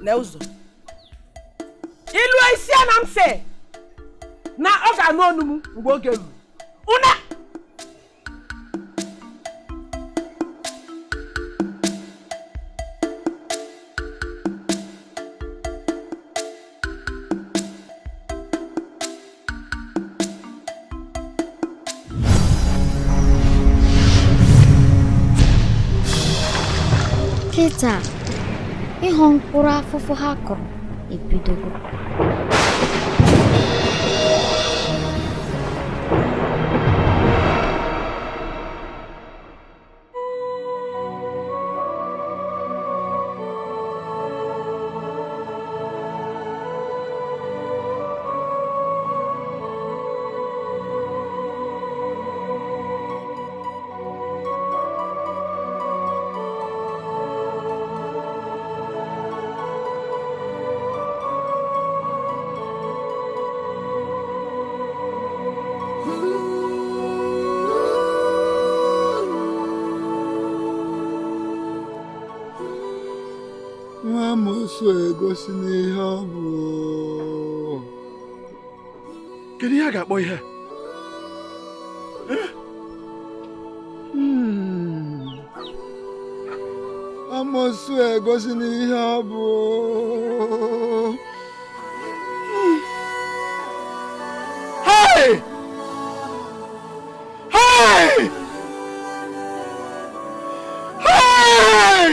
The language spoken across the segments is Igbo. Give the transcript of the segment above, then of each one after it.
Na ụzọ ilu isi na m sị na ọ ga-anụ ọnụ m mgbe oge ruru. Una! Kịta ịghọ mkpụrụ afụfụ ha kụrụ ebidogo. Nwa amosu egosi n'ihe ọ bụ. Kedu ihe a ga-akpọ ihe a? Amosu egosi n'ihe ọ bụ. Hey! Hey! Hey!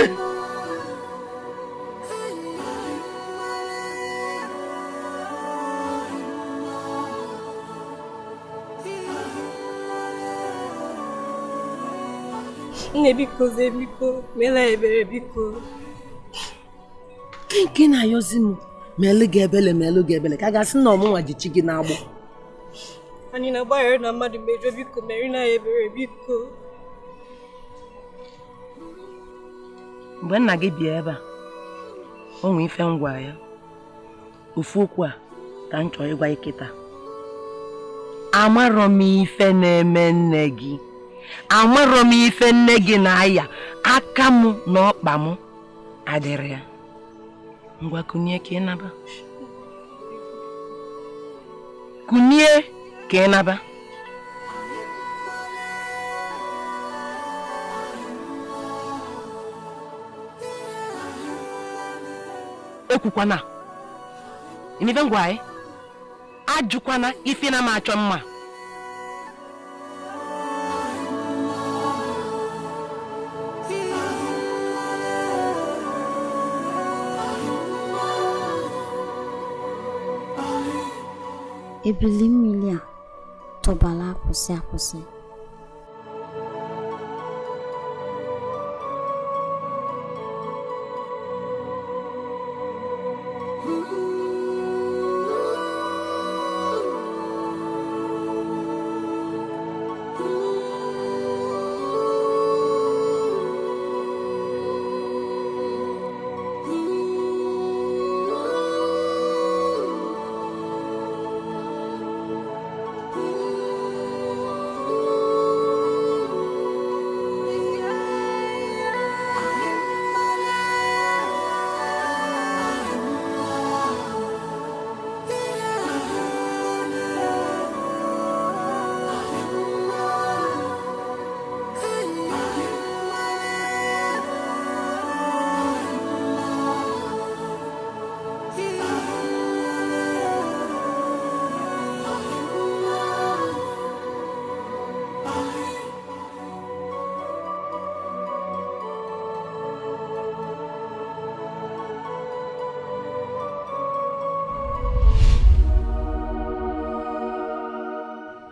Nne biko zie biko meela ebere biko. Nke na-ayọzi m melụ gị ebele, melụ gị ebele ka a ga-asị na ọmụnwa ji chi gị n'agbụ. Anyị na-agbaghara na mmadụ mejọ, biko mere na ebere biko. Mgbe nna gị bịa ebe a, o nwee ife m gwa ya. Ofu okwu a ka m chọrọ ịgwa gị kịta. Amarọ m ife na-eme nne gị. Amarọ m ife nne gị na-aya. Aka m na ọkpa m adịrị ya. Ngwa kunie ka ị naba. Kunie ka ị naba. Ekwukwana. Inife ngwa anyị. Ajụkwana ife na m achọ mma. Ebili mmiri a tọbara akwụsị akwụsị.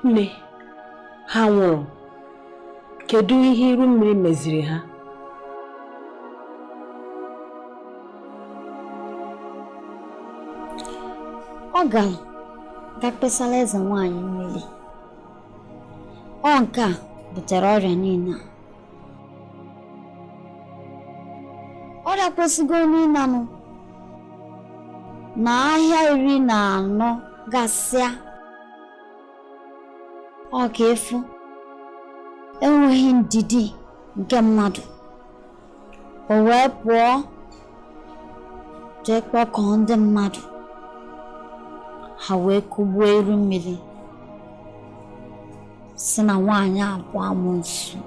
Nne, ha nwụrụ. Kedu ihe iru mmiri meziri ha? Ọ gara ga kpesara eze nwaanyị mmiri. Ọ nke a butere ọrịa niile a. Ọrịa kwesịgo n'ịnanụ na ahịa 14 gasịa. Ọ ka efu enweghị ndidi nke mmadụ. O wee pụọ Jee kpọkọọ ndị mmadụ, ha wee kụgbuo iru mmiri, si na nwaanyị a bụ amoosu.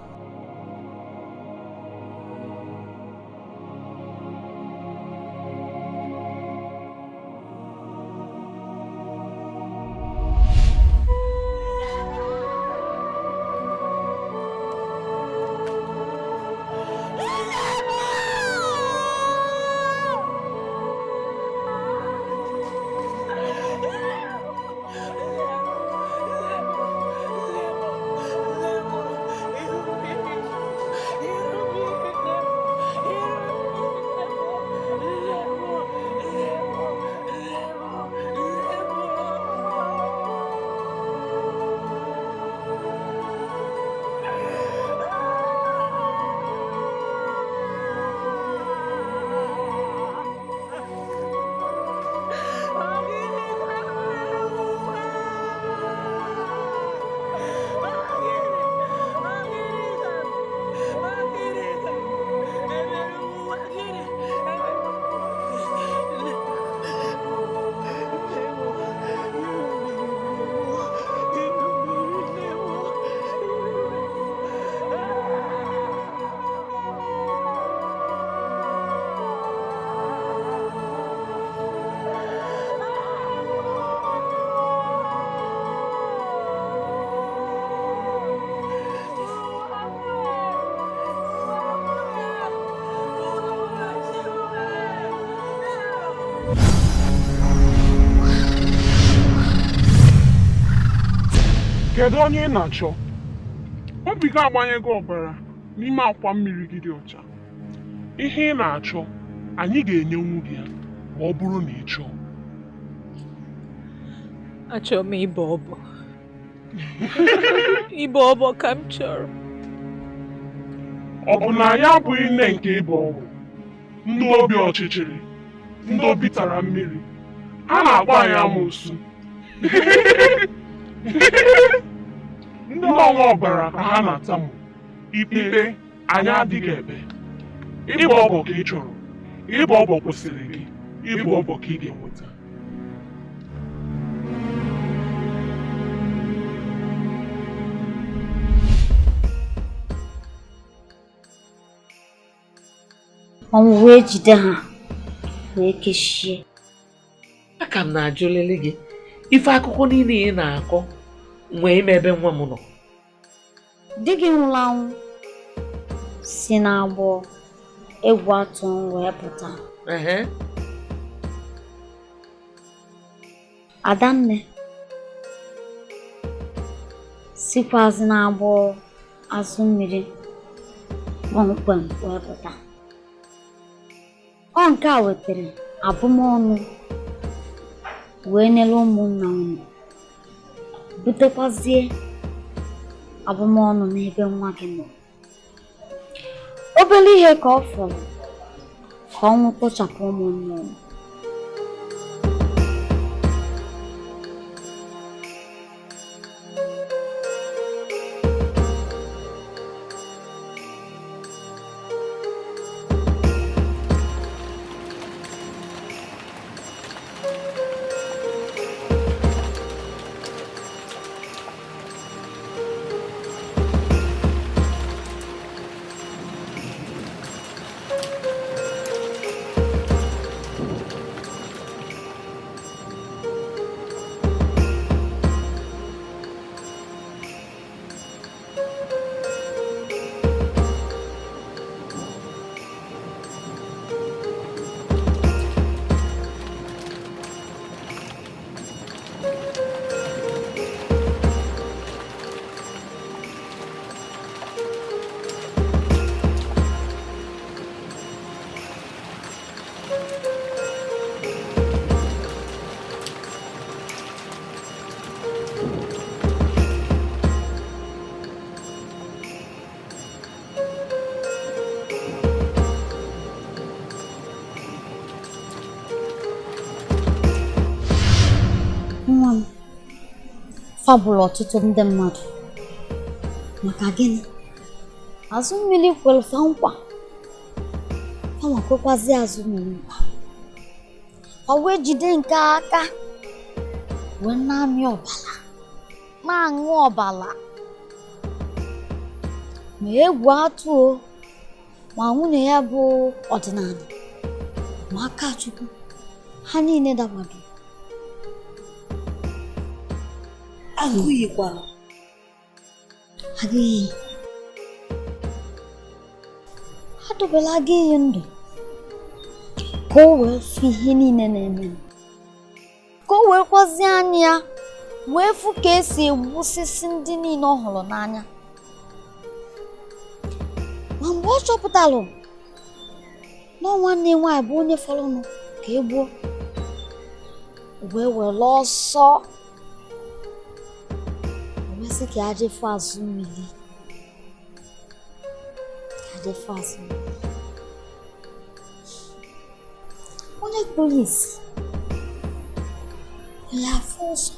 Kedu onye ị na-achọ? Obi gị agbanyego ọbara n'ime akwa mmiri gị dị ọcha. Ihe ị na-achọ, anyị ga-enyenwu gị ya ma ọ bụrụ na ị chọọ. Achọrọ m ịbọ ọbọ. Ịbọ ọbọ ka m chọrọ. Ọ bụ na ya abụghị nne nke ịbọ ọbọ? Ndị obi ọchịchịrị, ndị obi tara mmiri, ha na-akpọ anyị amoosu. Ndị ọnwa ọbara ka ha na-atamu. Ikpe anyị adịghị ekpe. Ịbọ ọbọ ka ị chọrọ. Ịbọ ọbọ kwụsịrị gị. Ịbọ ọbọ ka ị ga-enweta. Ọnwụ wee jide ha wee kechie. Aka m na-ajụlele gị ife akụkọ niile ị na-akọ nwee ime ebe nwa m nọ. Di gị nwụrụ anwụ si n'agbụ egwu atụ wee pụta. Adanne sikwazi n'agbụ azụ mmiri kpọmkwem wee pụta. Ọ nke a wetara abụmọnụ wee nyere ụmụnna unu, butekwazie abụmọnụ n'ebe nwa gị nọ. Obere ihe ka ọ fọrọ ka ọnwụ kpochapụ ụmụnna unu. Nwa m fagburu ọtụtụ ndị mmadụ maka gịnị? Azụ mmiri kwere fa nkwa, fa ma kwekwazi azụ mmiri nkwa. Ọ wee jide nke aka wee na-amị ọbala, na-aṅụ ọbala. Ma egwu atụo, ma nwunye ya bụ Ọdịnala, ma Akachukwu, ha niile dagbado. Agụiyi kwara. Agụiyi. Ha dobere agụiyi ndụ ka o wee fụ ihe niile na-eme, ka o wee kwazie anya ya wee fụ ka esi egbusisi ndị niile ọ hụrụ n'anya. Ma mgbe ọ chọpụtalụ na nwanne nwaanyị bụ onye fọrọnụ ka e gbuo, wee were ọsọ wee sị ka ya jefu azụ mmiri, ka jefu azụ mmiri. Onye kpuru ìsì ya afụ ụzọ.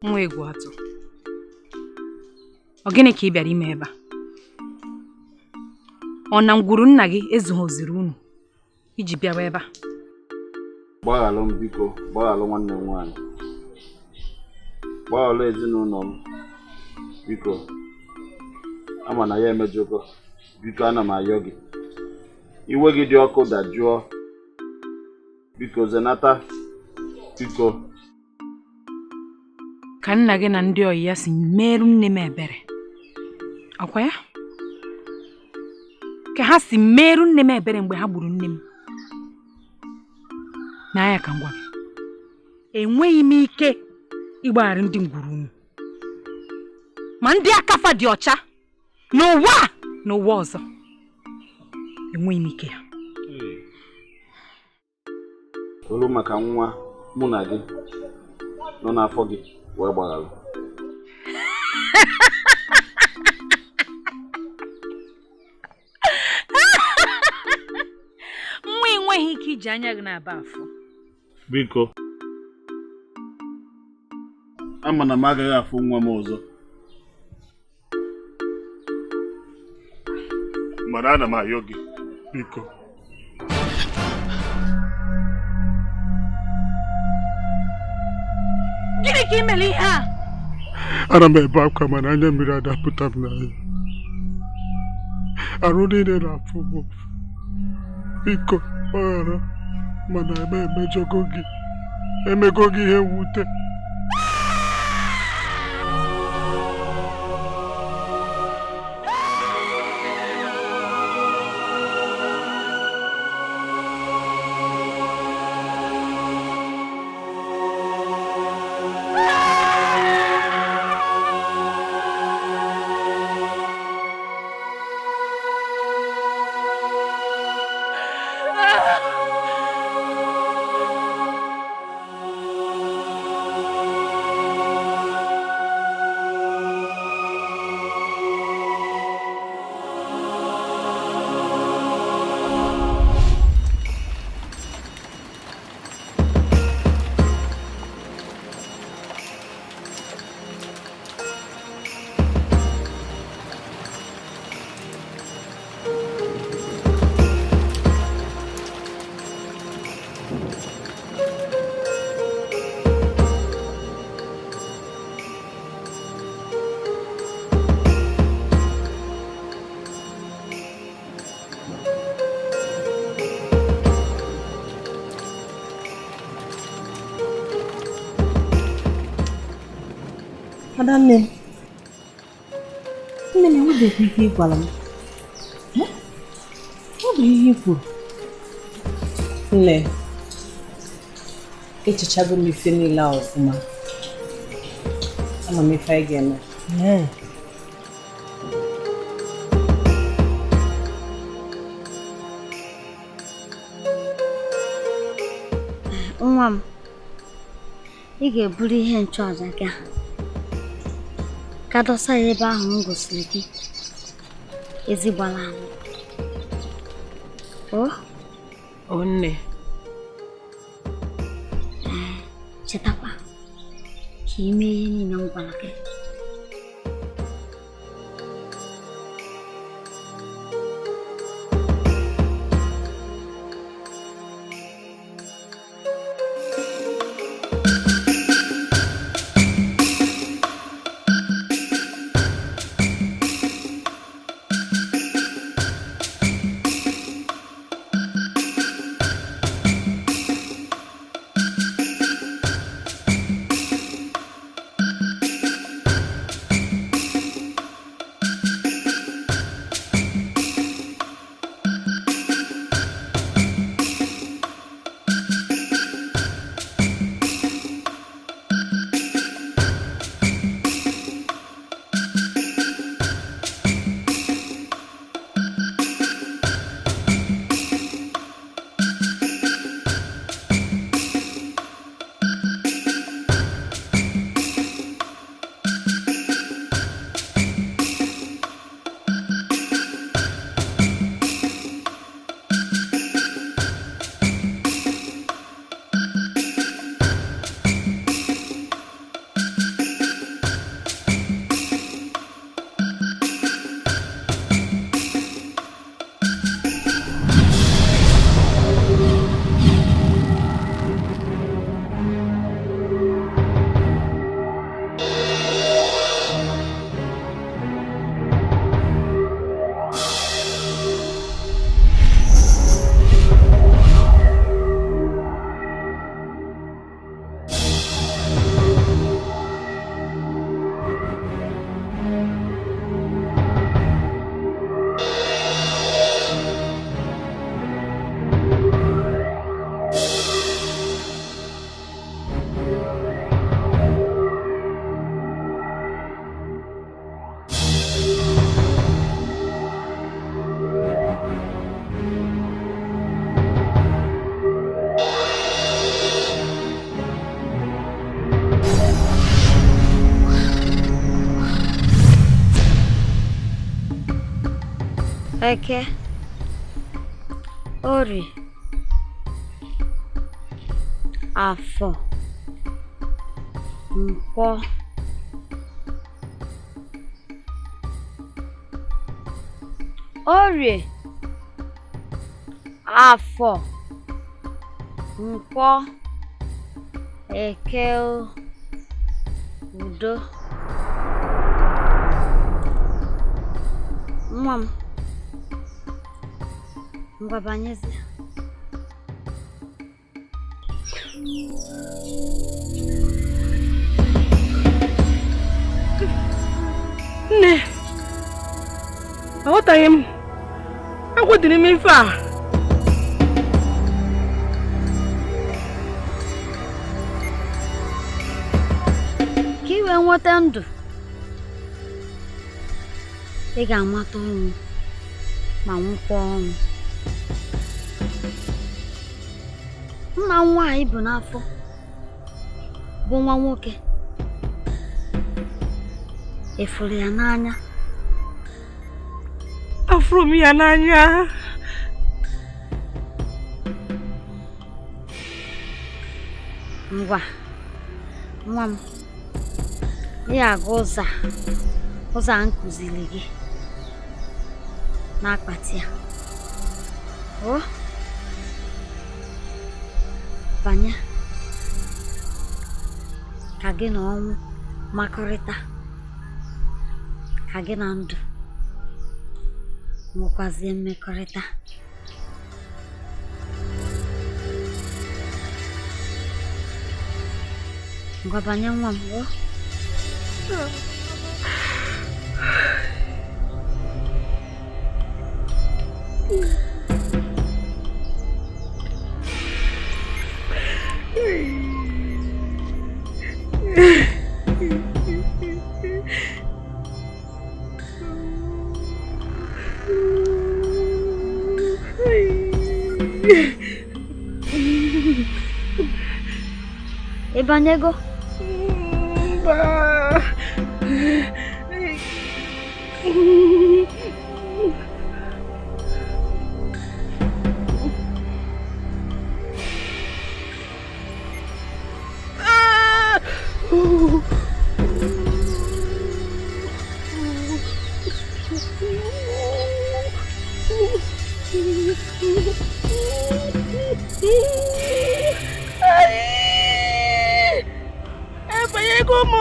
Nwa egwu atụ, ọ gịnị ka ị bịara ime ebe a? Ọ na ngwuru nna gị ezughoziri unu iji bịawa ebe a? Gbaghalụ m biko, gbaghalụ nwanne m nwaanyị, gbaghalụ ezinụlọ m biko. Ama na ya emejọgo, biko ana m ayọ gị. Iwe gị dị ọkụ dajụọ, biko zenata, biko. Ka nna gị na ndị ọyị ya si merụ nne m ebere, ọkwa ya ka ha si merụ nne m ebere mgbe ha gburu nne m. N'anya ka m gwa gị, enweghị m ike ịgbaghara ndị ngwuru unu, ma ndị akafa dị ọcha n'ụwa a na ụwa ọzọ. Enweghị m ike ya. Olu maka nwa mụ na gị nọ n'afọ gị wee gbaghalụ. Nwa enweghị ike iji anya gị na-aba afọ. Biko, ama na m agaghị afụ nwa m ọzọ, mana ana m ayọ gị biko. Gịnị ka ị mere ihe a? Ana m ebe akwa mana anya mmiri adapụta m n'anya. Arụ niile na-afụ m ụfụ. Biko gbaghara, mana eme emejọgo gị, emego gị ihe mwute. Adanne, nne m enwebeghị ihe ị gwara m. Ọ bụ ihe i kwuru. Nne, echechago m ife niile a ọfụma. Ama m ife anyị ga-eme. Nwa m, ị ga-eburu ihe nchụaja gị a ka dọsa ya ebe ahụ m gosiri gị ezigbala anụ. O? O nne. Chetakwa ka ị mee ihe niile m gwara gị. Eke, Orie, Afọ, Nkwọ, Orie, Afọ, Nkwọ, Eke, Udo. Nwa m, ngwa banyezie. Nne, aghọtaghị m. Agwọ dị n'ime ife a. Ka i wee nweta ndụ, ị ga-amata ọnwụ ma nwụkwa ọnwụ. Nna nwaanyị bụ n'afọ bụ nwa nwoke. Ị fụrụ ya n'anya? Afụrụ m ya n'anya. Ngwa, nwa m, ị ga-aga ụzọ a m kụziri gị n'akpati ya. O, banye ka gị na ọnwụ makọrịta, ka gị na ndụ nwekwazie mmekọrịta. Ngwa banye nwa m. O Ị banyego? Mba. Abanyego m.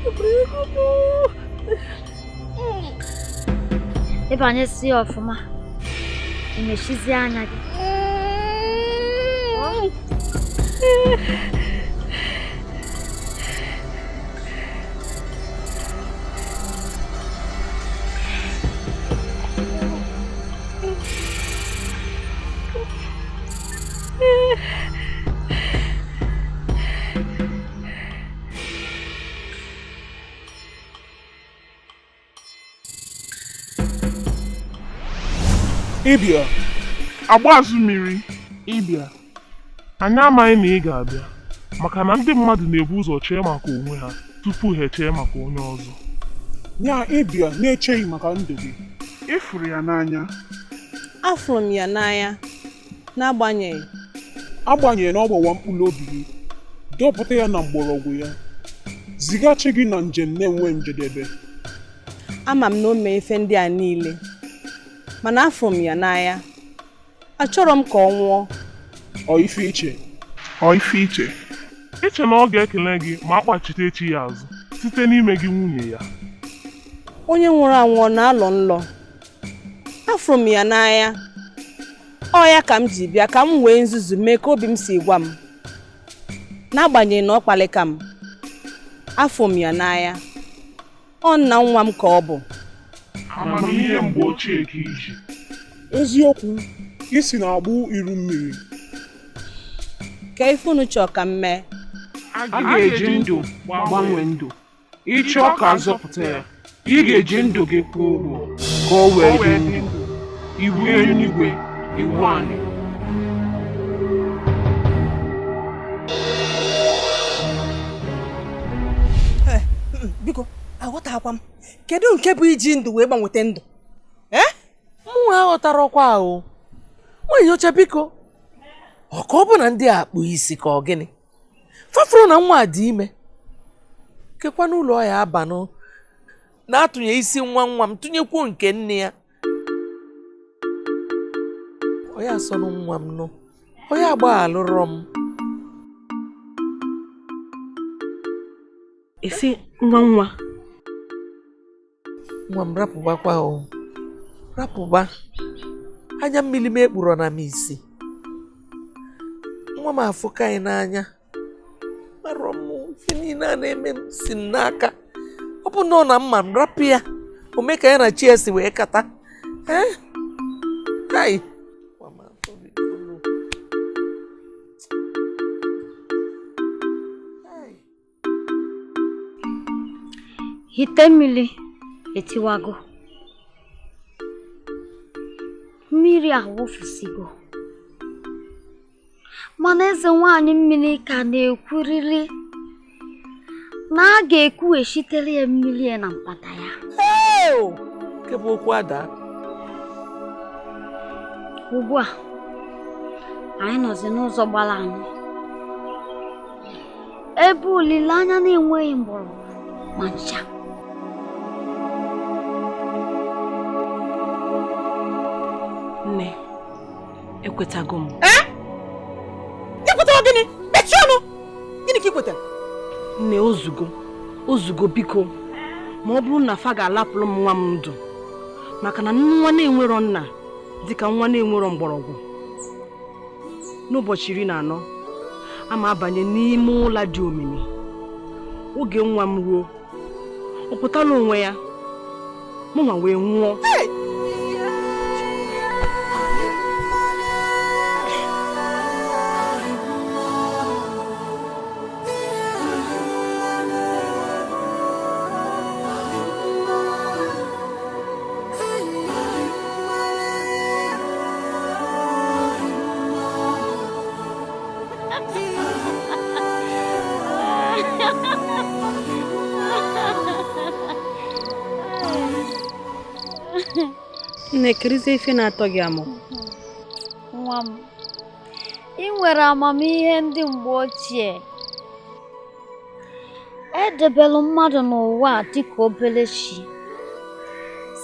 Abanyego m. Ịbanyesi ọfụma, imechizie anya gị. Ịbịa agba azụ mmiri. Ịbịa, anyị amaghị na ị ga-abịa maka na ndị mmadụ na-ebu ụzọ chee maka onwe ha tupu ha echee maka onye ọzọ. Nya ịbịa na-echeghị maka ndụ gị. Ịfụrụ ya n'anya. Afụrụ m ya n'anya n'agbanyeghị. Agbanyeghị na ọ gbawa mkpụrụ obi gị, dọpụta ya na mgbọrọgwụ ya, zighachi gị na njem na-enwe njedebe. Ama m na o mee ife ndị a niile, mana afụrụ m ya n'anya. Achọrọ m ka ọ nwụọ. Ọ ife iche. Ọ ife iche. Iche na ọ ga-ekele gị ma akpachite echi ya azụ site n'ime gị nwunye ya. Onye nwụrụ anwụ ọ na-alọ nlọ? Afụrụ m ya n'anya. Ọ ya ka m ji bịa ka m wee nzuzu mee ka obi m si gwa m. N'agbanyeghị na ọ kpalịka m, afụrụ m ya n'anya. Ọ nna nwa m ka ọ bụ. Amamihe mgbe ochie ka iji. Eziokwu, isi na-agbụ iru mmiri. Ka ife unu chọọ ka m mee. A ga-eji ndụ gbanwee ndụ. Ịchọọ ka azọpụta ya, ị ga-eji ndụ gị kwụọ ụgwọ ka o wee dị ndụ. Iwu eluigwe, iwu anyị. Biko, aghọtakwa m. Kedu nke bụ iji ndụ wee gbanwete ndụ? Mụnwa aghọtarakwa ahụ. Nwaanyị ọcha biko, ọ ka ọ bụ na ndị a akpụ isi ka ọ gịnị? Fafụrụ na nwa dị ime. Kekwa n'ụlọ ya abanụ na-atụnye isi nwa nwa m tụnyekwuo nke nne ya. Onye asọnụ nwa m nụ, onye agbaghalụrọ m. Esi nwa nwa. Nwa m rapụbakwa o. Rapụba. Anya mmiri m ekpuro na m isi. Nwa m afụka anyị n'anya. Marọ m ife niile a na-eme m si m n'aka. Ọ bụ nọọ na mma m rapụ ya. O mee ka ya na chi ya si wee kata. Kai. Ite mmiri etiwago. Mmiri awụfusigo. Mana eze nwaanyị mmiri ka na-ekwuriri na a ga-ekwughachitere ya mmiri ya na mpata ya. Nke bụ okwu ada. Ugbu a, anyị nọzi n'ụzọ gbara anọ, ebe olileanya na-enweghị mgbọrọgwụ ma ncha. Nne, ekwetago m. Ekwetago gịnị? Mechie ọnụ! Gịnị ka ị kwetara? Nne, ozugo. Ozugo biko. Ma ọ bụrụ na fa ga-alapụrụ m nwa m ndụ, maka na nwa na-enwero nna dịka nwa na-enwero mgbọrọgwụ. N'ụbọchị 14, ama abanye n'ime ụlọ dị omimi. Oge nwa m ruo, ọ pụtala onwe ya, mụnwa wee nwụọ. Nne, kerizie ife na-atọ gị amụ. Nwa m, ị nwere amamihe ndị mgbe ochie. Edebelụ mmadụ n'ụwa a dịka obere chi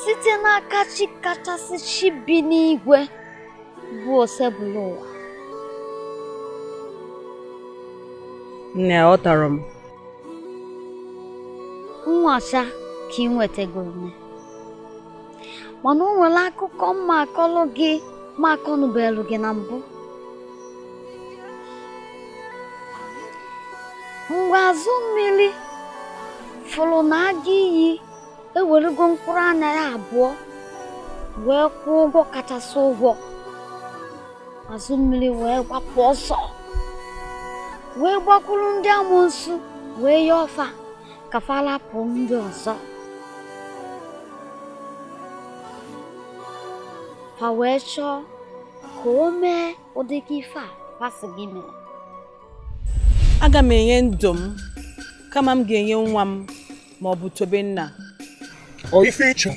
site n'aka chi kachasị chi bi n'igwe bụ Osebụlụwa. Nne, aghọtara m. Nwacha ka ị nwetagoro m. Mana o nwere akụkọ mma akọlụ gị ma akọnubelu gị na mbụ. Mgbe azụ mmiri fụrụ na agụ iyi ewerego mkpụrụ anya ya abụọ wee kwụọ ụgwọ kachasị ụgwọ, azụ mmiri wee gbapụ ọsọ wee gbakwuru ndị amoosu wee yọọ fa ka fa lapụ ndị ọzọ. Fa wee chọọ ka o mee ụdịka ife a fa sị gị mee. Aga m enye ndụ m kama m ga-enye nwa m ma ọ bụ Tobenna. Ọ ife ịchọ?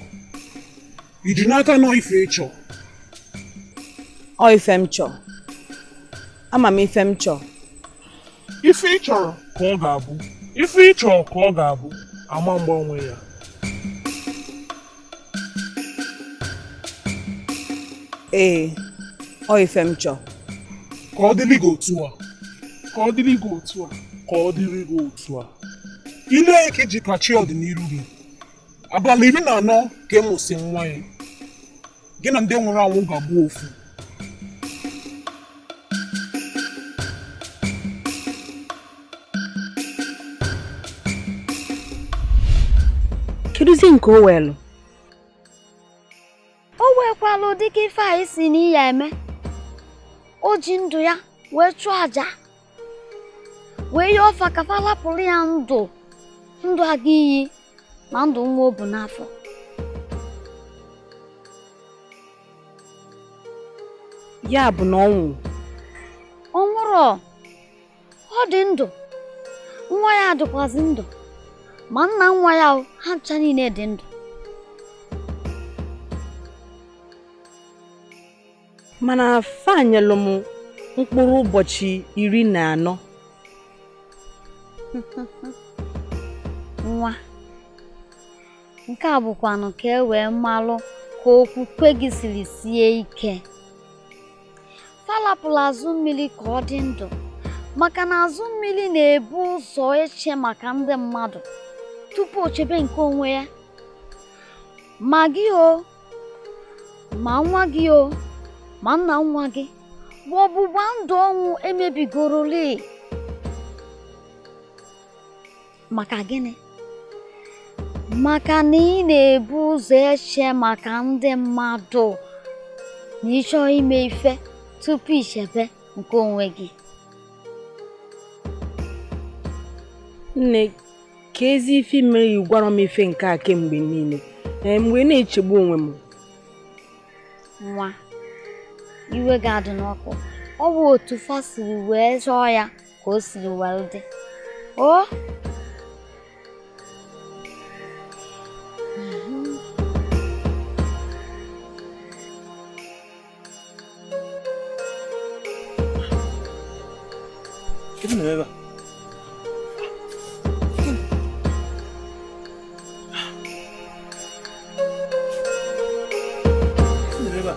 I ji n'aka na ọ ife ịchọ? Ọ ife m chọ. Ama m ife m chọ. Ife ị chọrọ ka ọ ga-abụ. Ife ị chọrọ ka ọ ga-abụ. Ama mgbanwe ya. Ee, ọ ife m chọ. Ka ọ dịrị gị otu a. Ka ọ dịrị gị otu a. Ka ọ dịrị gị otu a. Ile ka iji kachi ọdịnihu gị. Abalị 14 ka ịmụsị nwa ya. Gị na ndị nwụrụ anwụ ga-abụ ofu. Kedụzi nke o welụ? O wekwala ụdịka ife a isi n'iya eme. O ji ndụ ya wee chụọ àjà wee yọọ fa ka fa lapụrụ ya ndụ ndụ agụ iyi na ndụ nwa o bu n'afọ. Ya bụ na ọ nwụrụ? Ọ nwụrụ. Ọ dị ndụ. Nwa ya dịkwazị ndụ. Ma nna nwa ya ha ncha niile dị ndụ. Mana fa nyelụ m mkpụrụ ụbọchị 14. Nwa, nke a bụkwanụ ka e wee malụ ka okwukwe gị siri sie ike. Falapụrụ azụ mmiri ka ọ dị ndụ maka na azụ mmiri na-ebu ụzọ eche maka ndị mmadụ tupu o chebe nke onwe ya. Ma gị o, ma nwa gị o, ma nna nwa gị, bụ ọgbụgba ndụ ọnwụ emebigoroli. Maka gịnị? Maka na ị na-ebu ụzọ eche maka ndị mmadụ na ịchọ ime ife tupu ichebe nke onwe gị. Nne, ka ezi ife mere ị gwara m ife nke a kemgbe niile. Mgbe na-echegbu onwe m. Nwa, iwe ga-adị n'ọkụ. Ọ bụ otu fa siri wee chọọ ya ka o siri wee dị. O? Kedu na-eme ebe a? Kedu na-eme ebe a?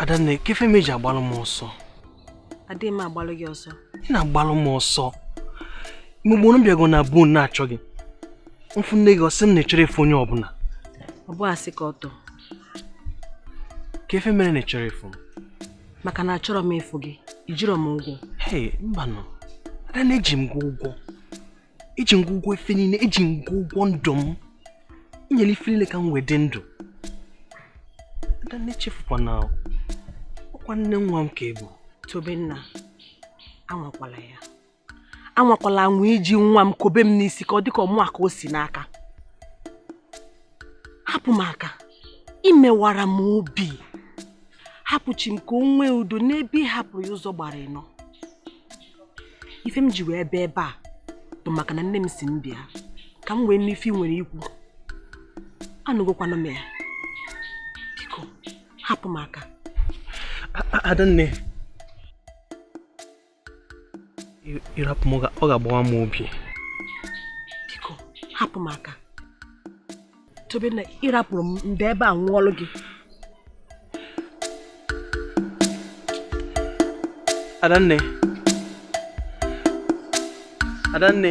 Adanne, kefe m eji agbalụ m ọsọ? Adịghị m agbalụ gị ọsọ. Ị na-agbalụ m ọsọ. Mgbe m bịago na bu na-achọ gị. Mfu nne gị ọsị m na-echere efu onye ọbụla. Ọ bụ asị ka ọ tọọ. Kefe mere na-echere efu m? Maka na achọrọ m efu gị, ijirọ m ụgwọ. Hei, mba nọ. Adanne, eji m gị ụgwọ. Eji m gị ụgwọ efe niile, eji m gị ụgwọ ndụ m. Inyere ife niile ka m wee dị ndụ. Adanne, echefukwana ọkwa nne nwa m ka ị bụ. Tobenna, anwakwala ya. Anwakwala anwa iji nwa m kobe m n'isi ka ọ dị ka ọmụ ka o si n'aka. Hapụ m aka. Imewara m obi. Hapụchi m ka o nwee udo n'ebe ị hapụrụ ya ụzọ gbara ịnọ. Ife m ji wee bịa ebe a bụ maka na nne m si m bịa ka m wee nụ ife ị nwere ikwu. Anụgokwana m ya. Biko, hapụ m aka. Adanne, ịrapụ m ọ ga-agbawa m obi. Biko, hapụ m aka. Tobenna, ịrapụrụ m mgbe ebe a nwụọlụ gị. Adanne. Adanne.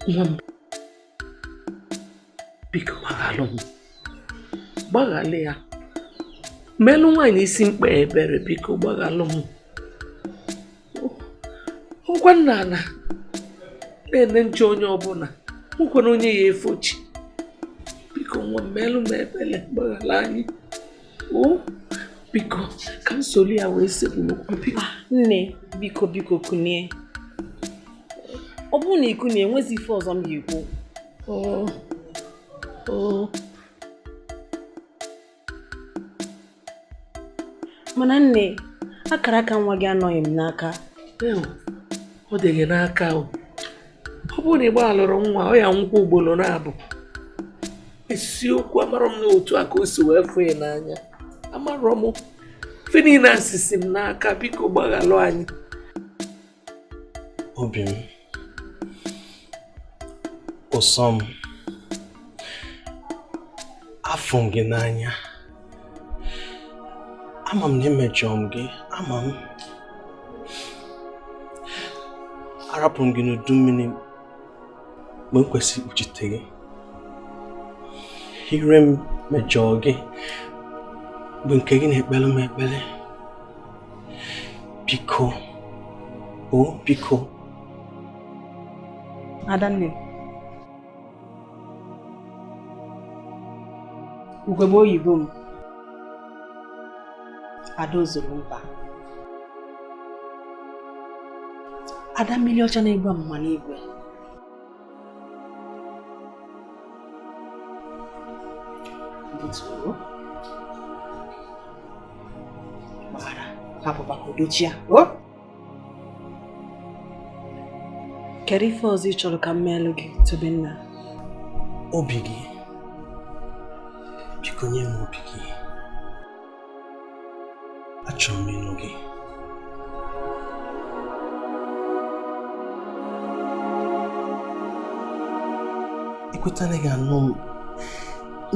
Nwa m, biko gbaghalụ m, gbaghalị ya. Melụ nwaanyị isi mkpa ebere, biko gbaghalụ m. Ọkwa nna na na-ene nche onye ọbụla, nwekwana onye ya efochi. Biko nwa m, melụ m ebere, gbaghalụ anyị. O biko ka m soli ya wee sekpuru biko. Nne, biko biko kunie. Ọ bụrụ na iku na-enwezi ife ọzọ m ga-ekwu. Mana nne, akara aka nwa gị anọghị m n'aka. Ọ dị gị n'aka o. Ọ bụrụ na ị gbaghalụrụ nwa, ọ ya nwụkwa ugboro na-abụ. Esiokwu, amarọ m na otu a ka o si wee fụ ya n'anya. Amarọ m. Ife niile asịsị m n'aka, biko gbaghalụ anyị. Obi m, ụsọ m, afụ m gị n'anya. Ama m na emejọọ m gị, ama m. Arapụrụ m gị n'udu mmiri mgbe m kwesịrị ikpuchite gị. Ire m mejọọ gị mgbe nke gị na-ekpere m ekpere. Biko, o biko. Adanne, ugegbe oyibo m, Ada zuru mba. Ada mmiri ọcha na-egbu amụma n'igwe. Butuo. Gbaghara, hapụkwa ka udo chia. O? Kedu ife ọzọ ị chọrọ ka m meelụ gị, Tobenna? Obi gị. Biko nye m obi gị. Achọrọ m ịnụ gị. Ikweta na ị ga-anụ m,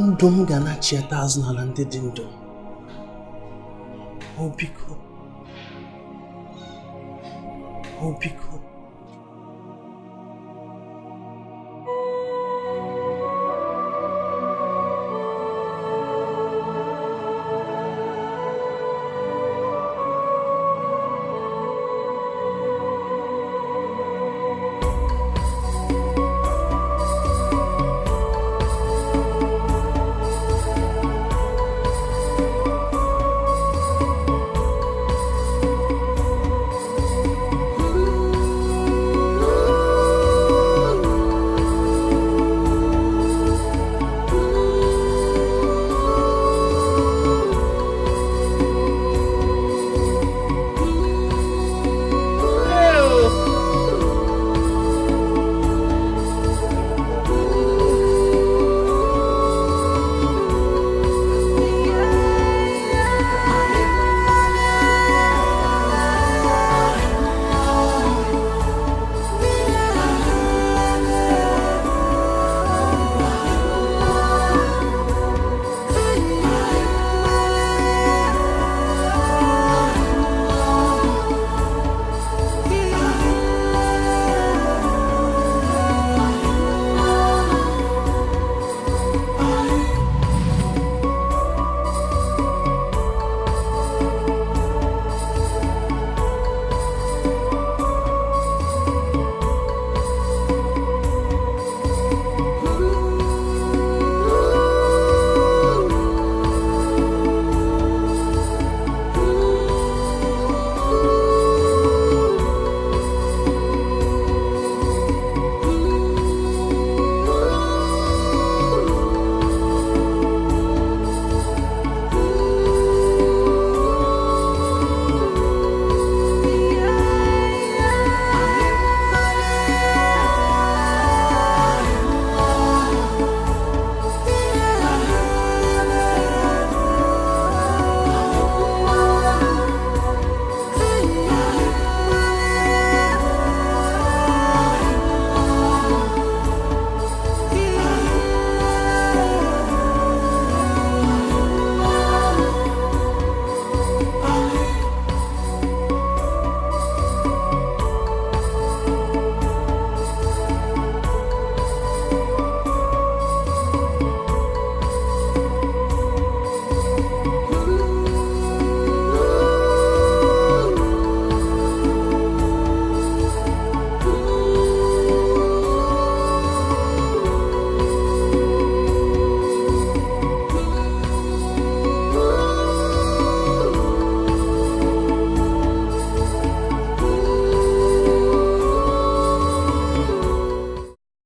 ndụ m ga na-achịata azụ n'ala ndị dị ndụ. O biko. O biko.